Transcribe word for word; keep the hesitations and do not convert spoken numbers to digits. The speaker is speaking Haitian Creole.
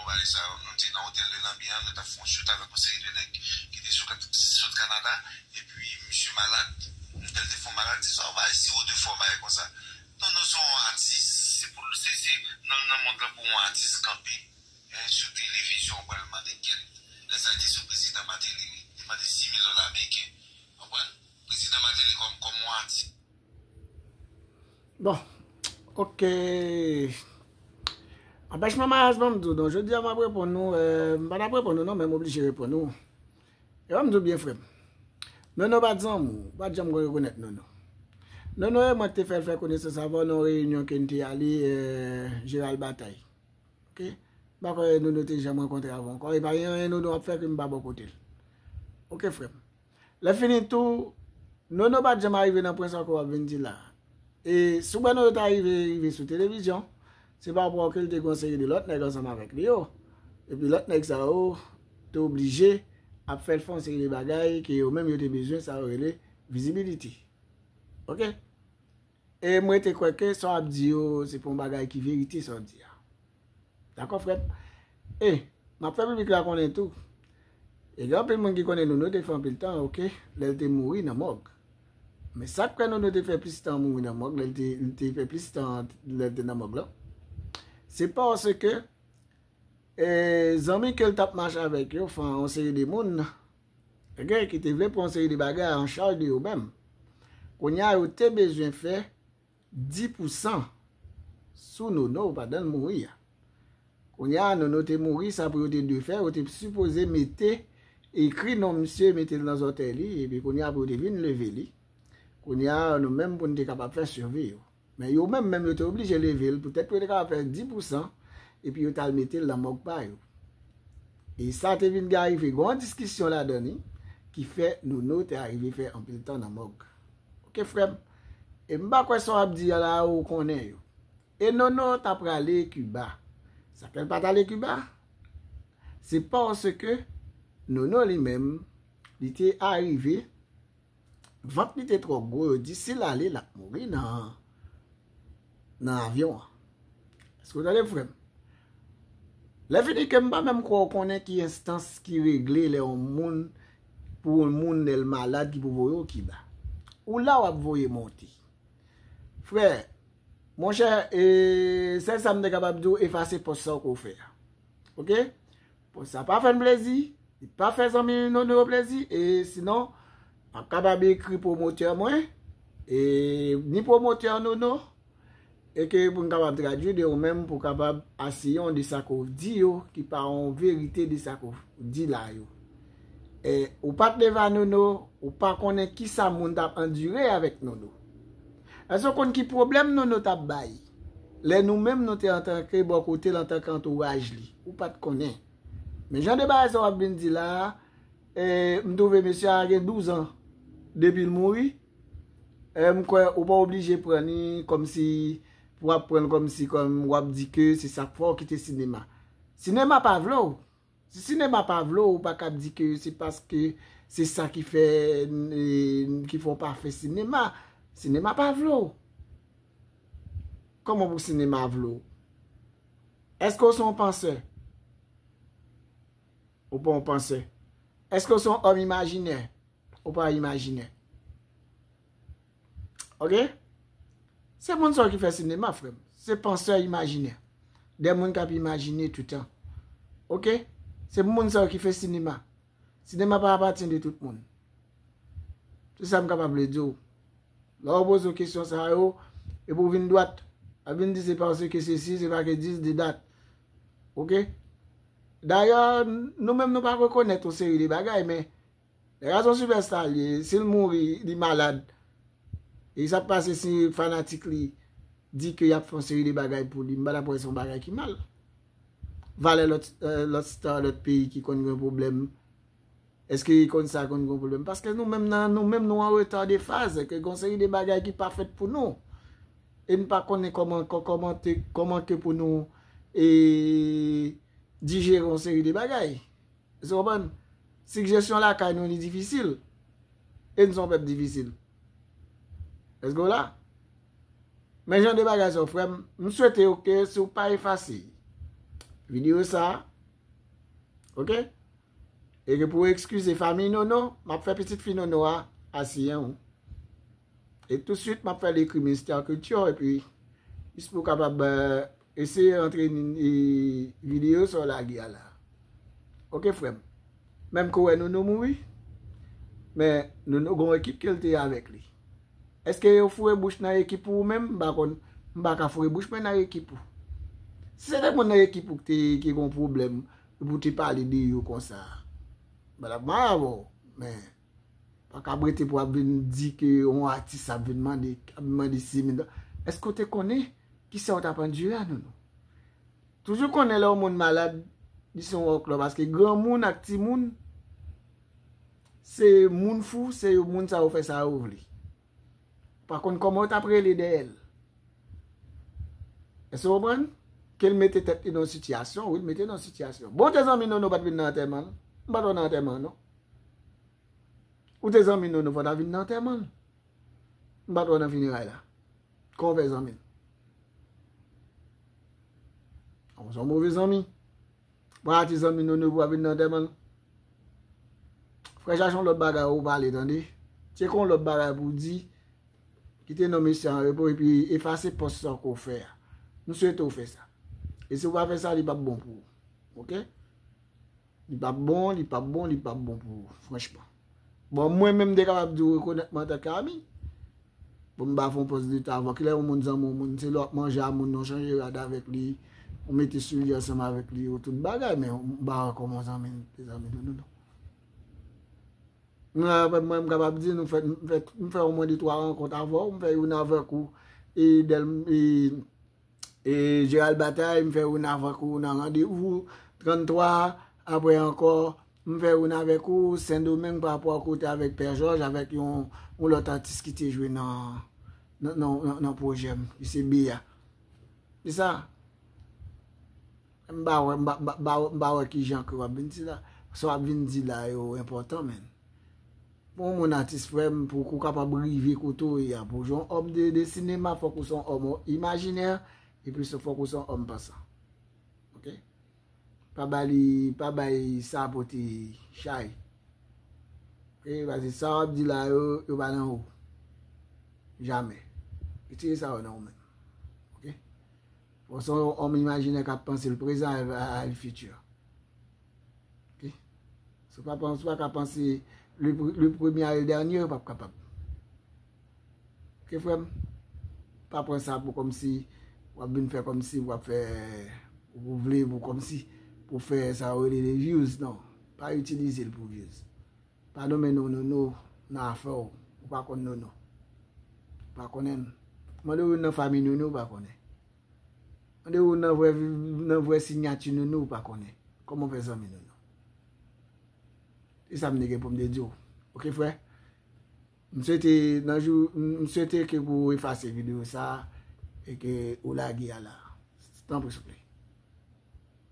bagay sa yo. Nou te nan otèl de Lanbi a, nou t ap fè yon shoot avèk yon seri de nèg ki te sot, sot Kanada. Epi, misye malad. Lè l te fè yon malad, se swa yon bagay siwo de fò, bagay konsa. Non, non, se yon atis. Se pou, se, se nan, nan mond lan pou yon atis kanpe, eh, sou televizyon, ou pral mande kèt. Lè sa, li te sou prezidan Martelly, wi. Li mande sis mil dola ameriken. Konprann? Prezidan Martelly kòm, kòm yon atis. Bon, ok. Anpèchman maryaj, ban m di w, donk, jodi a m ap reponn ou, eh, m pa t ap reponn ou non, men m oblije reponn ou. E ban m di w byen, frè m. Nono pa t zanmi w, ou pa t janm rekonèt Nono. Nono e mwen ki te fè l fè konesans avè w nan yon reyinyon ke n te ale, eh, Jeral Batay. Ok? M pa kwè Nono te janm rankontre avè w ankò. E pa gen anyen Nono ap fè ke m pa bò kote l. Ok, frè m. Lè fini tou, Nono pa t janm arive nan pwen sa ke w ap vin di la. E si w wè Nono ta rive, rive sou televizyon, se pa rapò ke l te gen yon seri de lòt nèg ansanm avèk li yo. Epi lòt nèg sa yo te oblije ap fè l fè yon seri de bagay ke yo menm yo te bezwen, sa yo rele visibility. Ok? E mwen te kwè ke sa w ap di yo, se pa yon bagay ki verite sa w di a. Dakò, frè m? E, m ap fè piblik la konnen tou. E gen anpil moun ki konnen Nono te fè anpil tan, ok, lè l te mouri nan mòg. Men sa k fè Nono te fè plis tan mouri nan mòg, lè l te, li te fè plis tan lè l te nan mòg lan, se paske e, zanmi ke l t ap mache avèk yo, fè yon seri de moun, ok, ki te vle pran yon seri de bagay an chaj de yo menm. Kounye a, yo te bezwen fè dis pousan sou Nono pandan l mouri a. Kounye a, Nono te mouri, sa pou yo te dwe fè, yo te sipoze mete, ekri non misye, mete l nan zòtèy li, epi kounye a pou yo te vin leve li. Kounye a, nou menm pou n te kapab fè sèvi yo. Men yo menm, menm yo te oblije leve l, poutèt pou yo te kapab fè dis pousan, epi yo t al mete l nan mòg pa yo. E sa te vin gen arive, gen yon diskisyon ladan li, ki fè Nono te arive fè anpil tan nan mòg. Ok, frè m? E m pa kwè sa w ap di a la, ou konnen yo. E Nono ta prale Kiba. Sa fè l pa t ale Kiba? Se paske Nono li menm, li te arive, vant li te twò gwo, yo di si l ale, l ap mouri nan, nan avyon an. Èske w tande m, frè m? Lè fini ke m pa menm kwè w konnen ki enstans ki regle lè yon moun, pou yon moun lè l malad ki pou voye w Kiba. Ou la w ap voye monte. Frè, monchè, e, sèl sa m te kapab di w, efase pòs sa w ke w fè a. Ok? Pòs sa pa fè n plezi, li pa fè zanmi Nono yo plezi, e sinon, m ap kapab ekri pwomotè mwen, e ni pwomotè Nono, e ke pou n kapab tradui de ou menm, pou w kapab asiyon de sa ke w di yo, ki pa yon verite de sa ke w di la yo. E ou pa t leve a Nono, ou pa konnen kisa moun t ap andire avèk Nono. Èske w konn ki pwoblèm Nono t ap bay? Lè nou menm nou te antanke bò kote l, antanke antouraj li, ou pa t konnen. Men jan de bagay sa w ap vin di la a, e, m twouve mesye a gen douz an depi l mouri. E, m kwè ou pa oblije pran li kòmsi, pou w ap pran l kòmsi, kòm w ap di ke se sa k fè w kite sinema. Sinema pa vle w. Si sinema pa vle w, ou pa ka ap di ke se paske se sa ki fè, e, ki fè w pa fè sinema. Sinema pa vle w. Kòman pou sinema vle w? Èske w se yon pansè? Ou pa yon pansè. Èske w se yon òm imajinè? Ou pa imajinè. Ok? Se moun sa yo ki fè sinema, frè m. Se pansè imajinè. De moun k ap imajine toutan. Ok? Se moun sa yo ki fè sinema. Sinema pa apatyen de tout moun. Se sa m kapab vle di w. Lè w poze w kesyon sa yo, epi w vin dwat, w ap vin di se paske sesi, se paske dis, de dat. Ok? Dayè, nou menm nou pa rekonèt yon seri de bagay, men lè Gazon Sylvester li ye, si l mouri, li malad, e sa k pase si fanatik li di ke y ap fè yon seri de bagay pou li, m pa ta kwè se yon bagay ki mal. Valè lòt, eh, lòt star, lòt peyi ki konn gen pwoblèm, èske li konn sa konn gen pwoblèm? Paske nou menm nan, nou menm nou an reta de faz, ke gen yon seri de bagay ki pa fèt pou nou. E n pa konnen kòman, kò-, kòman te, kòman ke pou nou, e, dijere yon seri de bagay. Èske w konprann? Sigjesyon lakay nou li difisil. E n se yon pèp difisil. Èske w la? Men jan de bagay sa yo, frè m, m swete w ke si w pa efase videyo sa, Ok? E ke pou eskize fanmi Nono, m ap fè pitit fi Nono a asiyen ou. E touswit, m ap fè l ekri Mister Culture, epi jis pou w kapab eh, eseye antre videyo sa w lage a la. Ok, frè m. Menm ke w wè Nono mouri, men Nono gen yon ekip ke l te avèk li. Èske yo foure bouch nan ekip ou menm? M pa konn, m pa ka foure bouch mwen nan ekip ou. Si se te moun nan ekip ou ki te ki gen yon pwoblèm, pou w te pale de yo konsa, m pa t ap mare avè w. Men, pa kab rete pou ap vin di ke yon atis ap vin mande, ap mande sis mil dola. Èske w te konnen kisa w t ap andire a, Nono? Toujou konnen lè yon moun malad, li se yon wòklò, paske granmoun ak timoun, se moun fou, se yo moun sa yo fè sa yo vle. Pa konn kòman yo t ap rele dèyè l. Èske w konprann? Ke l mete tèt li nan yon sitiyasyon, wi, l mete nan yon sitiyasyon. Bon, w te zanmi Nono, w pa t vin nan antèman l. M pa t wè w nan antèman an, non. Ou te zanmi Nono, fò w ta vin nan antèman l. M pa t wè w nan fineray la. Kòman w fè zanmi l? Ou se yon move zanmi. Bon, atis zanmi Nono pou w ap vin nan antèman l. Frè, chache yon lòt bagay ou pale, tande. Tcheke yon lòt bagay pou w di. Kite non mesye an repo epi efase pòs sa ke w fè a. M swete w fè sa. E si w pa fè sa, li p ap bon pou ou. Ok? Li p ap bon, li p ap bon, li p ap bon pou ou, franchman. Bon, mwen menm, m te kapab di w rekonèt mwen antanke ami. Bon, m pa fè yon pòs de ta avè w. Kilè yon moun zanmi yon moun, se lè w ap manje a moun, ou chanje rad avèk li, ou mete soulye ansanm avèk li, ou tout bagay, men m pa wè kòman w zanmi, te zanmi Nono, non. Mwen, mwen, m kapab di, nou fè, m fè, m fè omwen de twa rankont avè w, m fè youn avèk ou, e, Dèl, e, e, Jeral Batay, m fè youn avèk ou nan Randevou tranntwa, apre ankò, m fè youn avèk ou, Sendomeng, pa rapò a kote avèk Pè Jòj, avèk yon, yon lòt atis ki te jwe nan, nan, nan, nan, nan pwojè m, ki se Beya. Se sa. M pa wè, m pa, m pa, m pa, m pa wè kijan ke w ap vin di la. Sa w ap vin di la yo enpòtan, menn. Pou yon moun atis, frè m, pou w kapab rive kote w ye a, pou w jwe yon òm de, de sinema, fòk ou se yon òm imajinè, epi se fòk ou se yon òm pansan. Ok? Pa ba li, pa bay sa pote chay. Ok? Paske sa w ap di la yo, yo pa nan ou. Jamè. Retire sa yo nan ou menm. Ok? Bon, se yon òm imajinè k ap panse l prezan a, a, a l fiti. Ok? Si w pa panse, si w pa ka panse le, le premye a le dènye, w p ap kapab. Ok, frè m? Pa pran sa pou kòmsi w ap vin fè kòmsi w ap fè, ou vle pou kòmsi, pou fè sa yo rele de views, non. Pa itilize l pou views. Pa nonmen non Nono nan afè w. Ou pa konn Nono. Ou pa konnen l. Mande w nan fanmi Nono, ou pa konnen. Mande w nan vrè, nan vrè siyati Nono, ou pa konnen. Kòman w fè zanmi Nono? E sa m te gen pou m te di w. Ok, frè? M swete, nan jou, m swete ke pou w efase videyo sa a e ke ou lage a la. Tanpri, souple.